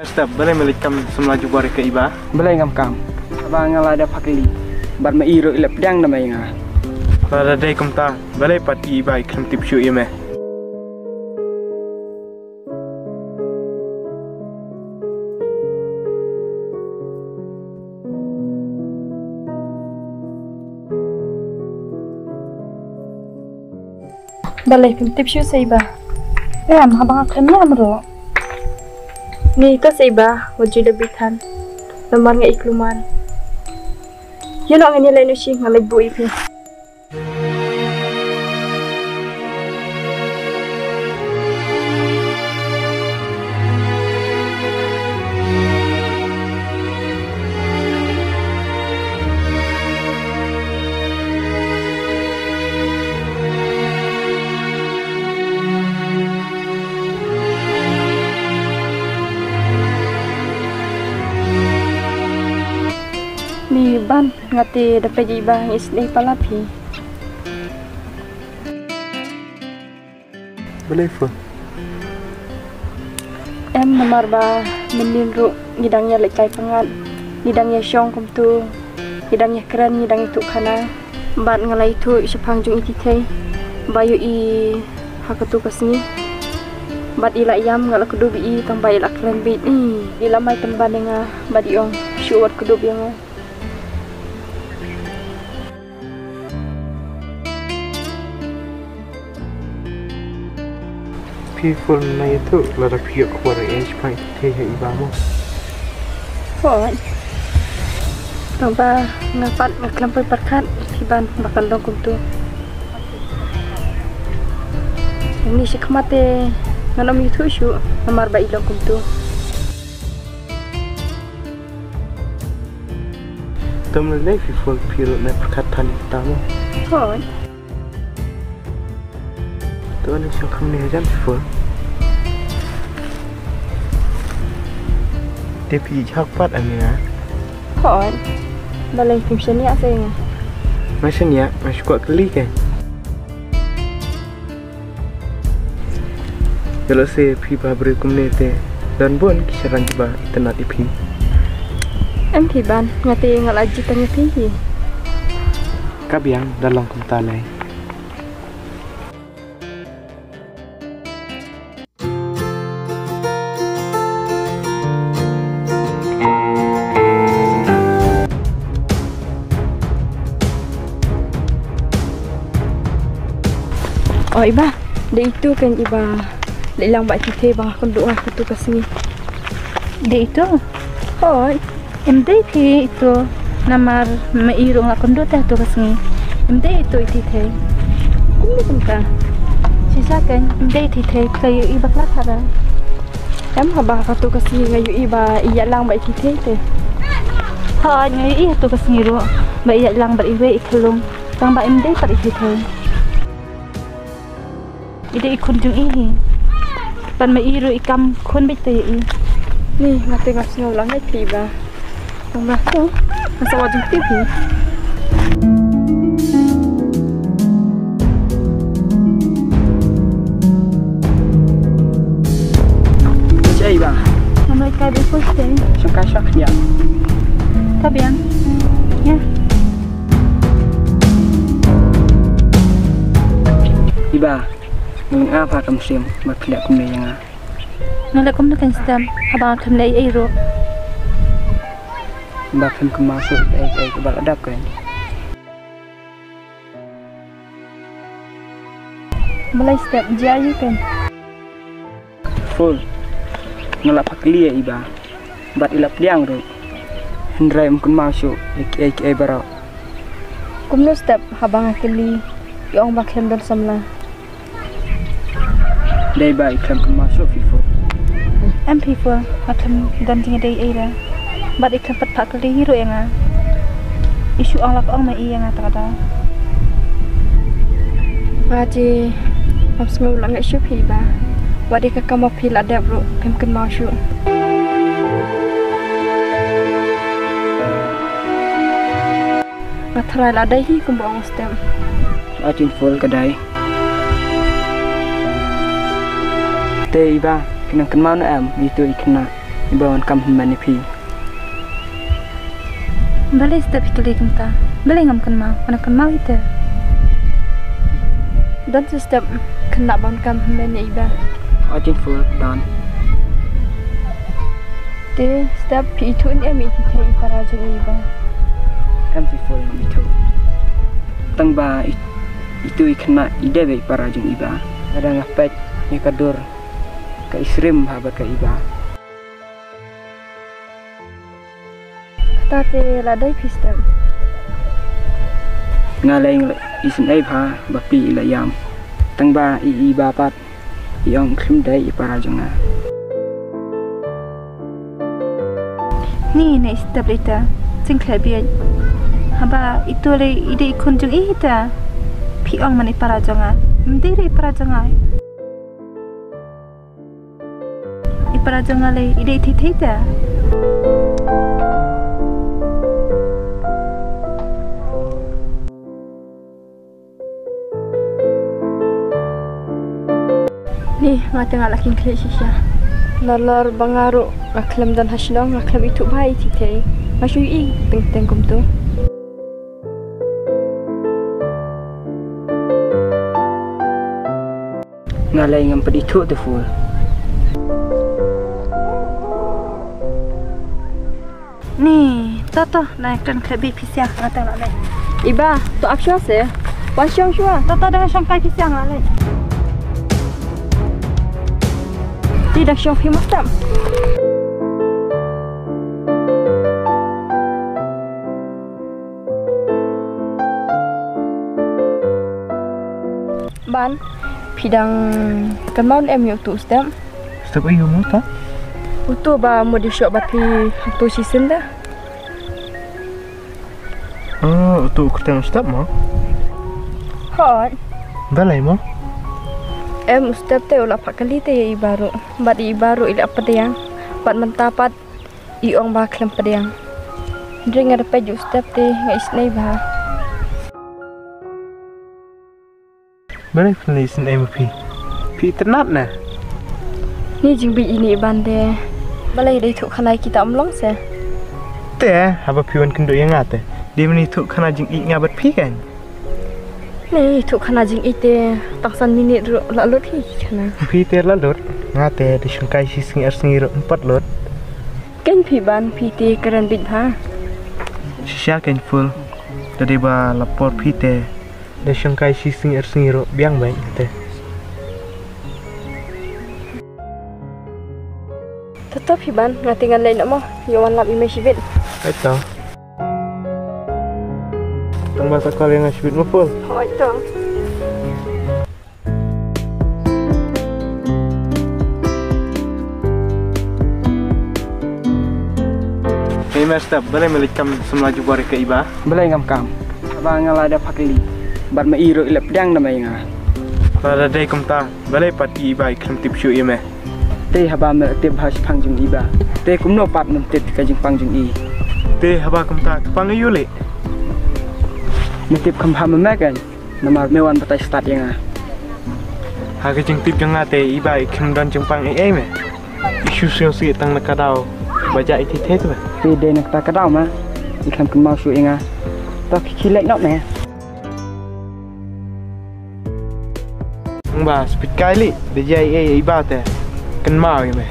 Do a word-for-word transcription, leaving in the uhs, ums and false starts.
Step, balei me leit kam samla jubor ïa ka Iba? Balei ngam kam? Haba nga la dep ha kali bad ma i ruh i la pdiang da ma i nga. Lada dei kumta, balei pat i Iba i khlem tip shuh ïa me? Balei phim tip shuh sa Iba? Em, haba nga khlem ïam ruh. Ni ka sa Iba, wat ju da bit than. Namar nga i klumar. Ïa noh, ngin ïa leit noh shi, nga leit buh ïa phi. Ni ban, nga te da peit ïa Iba ngi isynei palat hi. Balei Phul? Em, namar ba mynnin ruh ngi dang ïa leit kai pyngngad, ngi dang ïa shong kumtu, ngi dang ïa kren, ngi dang ïa tuh khana. Bad nga la ïathuh shaphang jong i Tithei ba ïohi ha katu ka sngi. Bad i la ïam, nga la kdup ïa i tang ba i la kren beit. I la mai pynban ïa nga bad i ong shu wat kdup ïa nga. Phi Phul, na ïathuh lada phi ïoh khubor ei ei shaphang i Tithei ha Iba mo? Hooid. Tang ba nga pat nga khlem poi pyrkhat ïa phi ban ba kan long kumtu. Ni shi khmat te ngan ym ïathuh shuh namar ba i long kumtu. Te balei phi Phul, phi ruh ne pyrkhat than ïa kata mo? Hooid. To, ani shong kham ne jan phi Phul. Te phi ïeit pat ïa nga? Hooid. Balei phim shaniah sa ïa nga? Nga shaniah, nga shu kwah kylli kein. Ïa lehse phi ba briew kumne te don bun ki shynrang kiba itynnad ïa phi. Em phi Ban, nga te nga la jied tang ïa phi hi. Ka biang, da long kumta lei. O Iba, dei ito kein iba leit lang bad i Tithei ba nga kynduh ha katu ka sngi. Dei ito? Hooid. Ym dei phi ito, namar ma i ruh nga kynduh te ha katu ka sngi. Ym dei ito i Tithei. Kumno kumta? Shisha kein, ym dei i Tithei, phi la ïohi bakla tharai. Em, haba ha katu ka sngi nga ïohi ba i ïaid lang bad i Tithei te. Hooid, nga ïohi ha katu ka sngi ruh ba i ïaid lang bad iwei i khyllung. Tang ba ym dei pat i Tithei. I dei i khun jong i hi. Pat ma i ruh i kam khun beit te ïa i. Ni, nga te ngam sngew lehse phi Iba. Tang ba to, nga sa wad jingtip hi. Shaei Iba? Nga leit kai bad i Phul te. Shong kai sha khyndiat. Ka biang. Ïa. Iba, nga lyngngoh ba kam shym ba phi leh kumne ïa nga. Nga leh kumno kein step, haba nga khlem leh ei ei ruh. Ba phim kynmaw shuh ei ei kaba la dep kein. Balei step, jia ïa u kein? Phul, nga la phah kylli ïa Iba bad i la pdiang ruh. Hynrei ym kynmaw shuh ïa kiei kiei baroh. Kumno step, haba nga kylli i ong ba khlem don samla? Dei ba i khlem kynmaw shuh phi Phul. Em phi Phul, nga khlem don jingïadei ei ei re. Bad i khlem pat phah kylli hi ruh ïa nga. I shu ong la ka ong ma i ïa nga ta ka daw. Nga te ngam sngew lehse shuh phi Iba. Wat ïa ka kam ba phi la dep ruh phim kynmaw shuh. Nga tharai la dei hi kumba ong step. Ai tin Phul, ka dei. Te Iba, phi nang kynmaw ne em ïa itu i khynnah? Iba wan kam hynmen ïa phi. Balei step phi kylli kumta? Balei ngam kynmaw? Ngan kynmaw ïa te. Don sa step khynnah ba wan kam hynmen ïa iba. Hooid Jingful, don. Te step phi ithuh ne em ïa i thei i para jong iba? Em Jingful, ngam ithuh. Tang ba i, itu i khynnah i dei ba i para jong iba. Lada nga peit ïa ka dur, ka isrim ha bad ka iba. Kata te la dei phi step. Nga lei nga la isynei bha ba phi i la ïam. Tang ba i iba pat i ong khlem dei i para jong nga. Ni ne step ita jingkhleh bieit. Haba itu lei i dei i khun jong ita. Phi ong man i para jong nga. Ym dei i para jong nga. I para jong nga lei i dei thei thei ta. Ni, nga te nga la kynkhlieh shisha. Nalor ba nga ruh nga khlem don ha shnong, nga khlem ithuh bha i thei thei. Nga shu i teng teng kumtu. Nga lei ngam pat ithuh te Ful. Ni, to to, na kan khleh bit phi sha nga tang la lei. Iba, to ap shuwa se. Wan shong shuwa. To to, dang shong kai phi sha nga lei. Ti dang shong phi mut tam. Ban, phi dang kynmaw ne em ïa utu u step? Step aiu mo ta? Utu ba mut ïa shoh bad phi hangtu shisien da. Oh, utu u kyrteng u step mo? Hooid. Balei mo? Em, u step te u la phah kali te ïa i baroh. Bad i baroh i la pdiang. Bad mynta pat i ong ba khlem pdiang. Hynrei nga da peit ïa u step te nga isynei bha. Balei phin leh isynei ma phi? Phi itynnad ne? Ni jingbit ine i Ban te. Balei dei thuh khana kita um long se? Te haba phi wan kynduh ïa nga te, dei mane thuh khana jingïeit nga bad phi kan? Ni thuh khana jingïeit te tang san minit ruh la lut hi khana. Phi te la lut, nga te da shongkai shi sngi ar sngi ruh ym pat lut. Ken phi Ban phi te kren bit bha. Shisha ken Ful, da dei ba la por phi te da shongkai shi sngi ar sngi ruh biang bha te. To to phi Ban, nga te ngan leit noh mo, ïa wan lap ïa me shibit. Hooid to. Tang ba sa call ïa nga shibit mo Ful. Hooid to. Hei Mister, balei me leit kam samla jubor ïa ka Iba? Balei ngam kam? Haba nga la da phah kali bad ma i ruh i la pdiang da ma ïa nga. Lada dei kumta, balei pat i Iba i khlem tip shuh ïa me? Te haba me la tip bha shaphang jong i Iba, te kumno pat mem tip ka jingpang jong i? Te haba kumta ka pang aïu leh? Me tip kham bha ma me kan, namar me wan batai stad ïa nga. Ha ka jingtip jong nga te i Iba i khlem don jingpang ei ei me. I shu sngewsih tang na ka daw ba jah i thei thei te ba. Te dei na kata ka daw ma i khlem kynmaw shuh ïa nga. To khie khie leit noh me. Nang ba spit kai leh, da jia ei ei i Iba te kynmaw ïa me.